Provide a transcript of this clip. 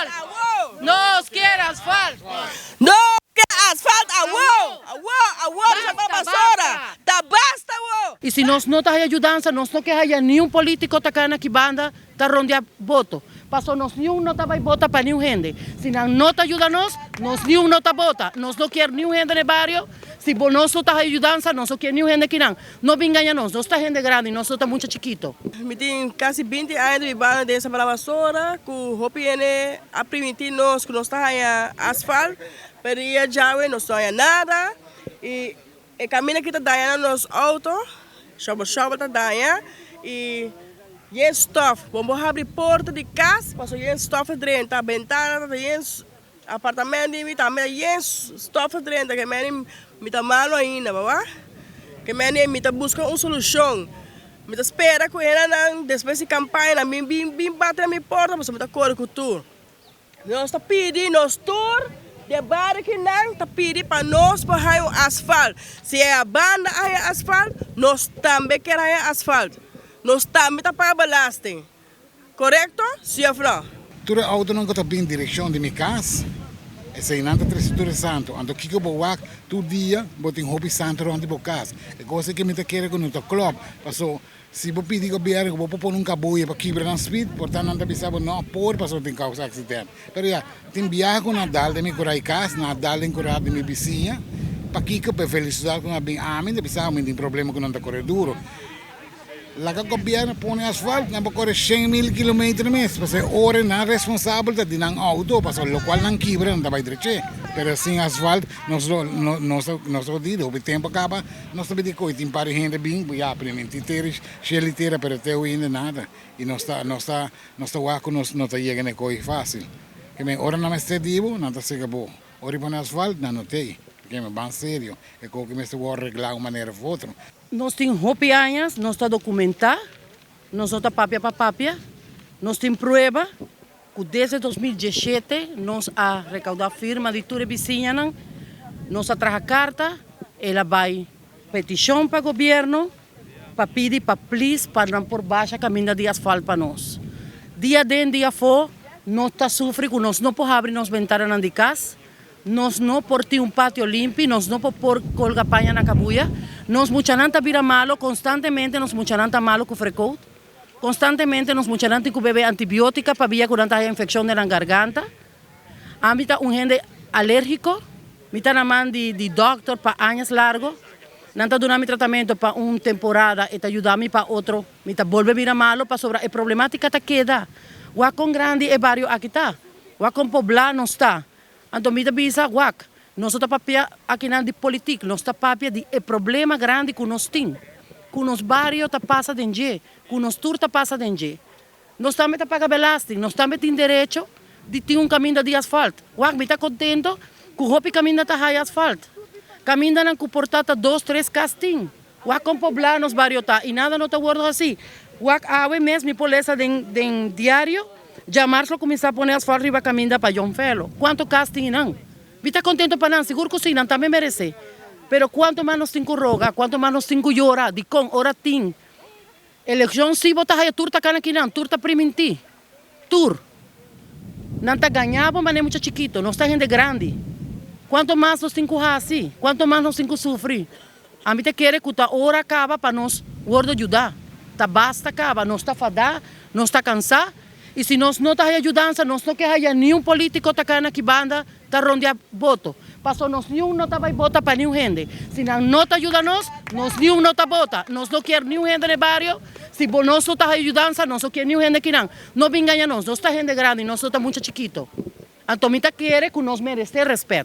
Asfalt! Nos kier asfalt! Nos kier asfalt awo! Awo! Awo nos a pa basora! Ta basta awo! Y si nos no ta haya yudansa, nos no ke haya niun politico ta cana aki banda ta rondia boto. Paso nos niun no ta bay bota pa niun hende. Si nan no ta yuda nos, nos niun no ta bota. Nos no kier niun hende na e bario. Si bo nos no ta haya yudansa, nos no kier niun hende akinan. No bin gaña nos. Nos ta hende grandi, nos no ta mucha chikito. Mi tin kasi binti aña di bibando den Sabana Basora ku hopi hende a primintí nos ku nos ta haña asfalt, pero dia djawe nos no haña nada i e kaminda ki ta daña na nos outo, shòbel shòbel ta daña i yen stòf. Bo por habri porta di kas pasobra yen stòf ta drenta, bentana ta yen Apartamento di mi tambe ta yen stof ta drenta ke meni mi ta malo ainda baba ke meni mi ta buska un solucion mi ta spera ku hendenan despues di campaña nan bin bin bin bati na mi porta pasobra mi ta kore ku tur nos ta pidi nos tur di e bario kinan ta pidi pa nos por haña un asfalt si e banda a haña asfalt nos tambe kier haña asfalt nos tambe ta paga belasting. Korekto, si of no? Tur e outonan ku ta bin direkshon di mi kas, eseinan ta trese tur e santu. Anto kiko bo wak tur dia bo tin hopi santu rònt di bo kas. E kos ei ke mi ta kere ku no ta klòp, paso si bo pidi gobièrnu ku bo por pone un kabuya pa kibra nan spit, por ta nan ta bisa bo no por pasobra tin kousa aksident. Pero ya, tin biaha ku nan a dal den mi kurai kas, nan a dal den kura di mi bisiña. Pakiko? Pa e felisidat ku nan a bin ami, ta bisa mi tin problema ku nan ta kore duru. Laga gobierno pone asfalt nan por kore 100,000 kilometer mes pasobra e ora nan responsabel ta di nan auto pasobra lokual nan kibra nan ta bai dreche pero sin asfalt nos lo nos ta nos ta jodido hopi tempo kaba nos ta bini koe tin par di hende bin ya priminti tera shel di tera pero te hoy nada y nos ta nos ta nos ta wak ku nos no ta yega na e koe facil ke men ora nan mester di bo nan ta sega bo ora di pone asfalt nan no tei ke men ban serio e koe mester wòrdu regla un manera of otro. Nos tin hopi añas, nos ta dokumentá, nos no ta papia pa papia, nos tin prueba ku desde 2017 nos a rekaudá firma di tur e bisiñanan, nos a traha karta, el a bai petishon pa gobièrnu pa pidi pa plis pa nan por basha kaminda di asfalt pa nos. Dia aden dia afó nos ta sufri ku nos no por habri nos bentananan di kas. Nos no por tin un patio limpi, nos no por por colga paña na cabuya. Nos muchanan ta bira malo, constantemente nos muchanan ta malo cu frecout. Constantemente nos muchanan tin cu bebe antibiotica pabia cu nan ta haya infeccion den nan garganta. Ami ta un hende alergico, mi ta na man di di doctor pa añas largo. Nan ta duna mi tratamento pa un temporada, e ta yuda mi pa otro, mi ta bolbe bira malo pasobra e problematica ta keda. Wak con grandi e bario aki ta, wak con pobla nos ta. Anto mi ta bisa, Wak, nos no ta papia akinan di politik, nos ta papia di e problema grandi ku nos tin, ku nos bario ta pasa den dje, ku nos tur ta pasa den dje. Nos tambe ta paga belasting, nos tambe tin derecho di tin un kaminda di asfalt. Wak, mi ta kontento ku hopi kaminda ta haya asfalt. Kamindanan ku por ta ta dos, tres kas tin. Wak kon poblá nos bario ta i nada no ta wòrdu hasí. Wak awe mes mi por lesa den den diario, djamars lo kuminsá pone asfalt riba kaminda pa Jon Felo. Kuantu kas tin nan? Mi ta kontento pa nan, sigur ku si, nan tambe meresé. Pero kuantu mas nos tin ku roga, kuantu mas nos tin ku yora, dikon ora tin elekshon si bo ta haya tur ta kana kinan, tur ta primintí, tur. Nan ta gañá bo manera mucha chikito, nos ta hende grandi. Kuantu mas nos tin ku hasi, kuantu mas nos tin ku sufri. Ami ta kere ku ta ora kaba pa nos wordo yuda. Ta basta kaba, nos ta fadá, nos ta kansá, i si nos no ta haya yudansa, nos no ke haya niun polítiko ta kana aki banda ta rondia boto. Paso nos niun no ta bai bota pa niun hende. Si nan no ta yuda nos, nos niun no ta bota. Nos no kier niun hende na e bario. Si bo nos no ta haya yudansa, nos no kier niun hende akinan. No bin gaña nos, nos ta hende grandi, nos no ta mucha chikito. Anto mi ta kere ku nos meresé rèspèt.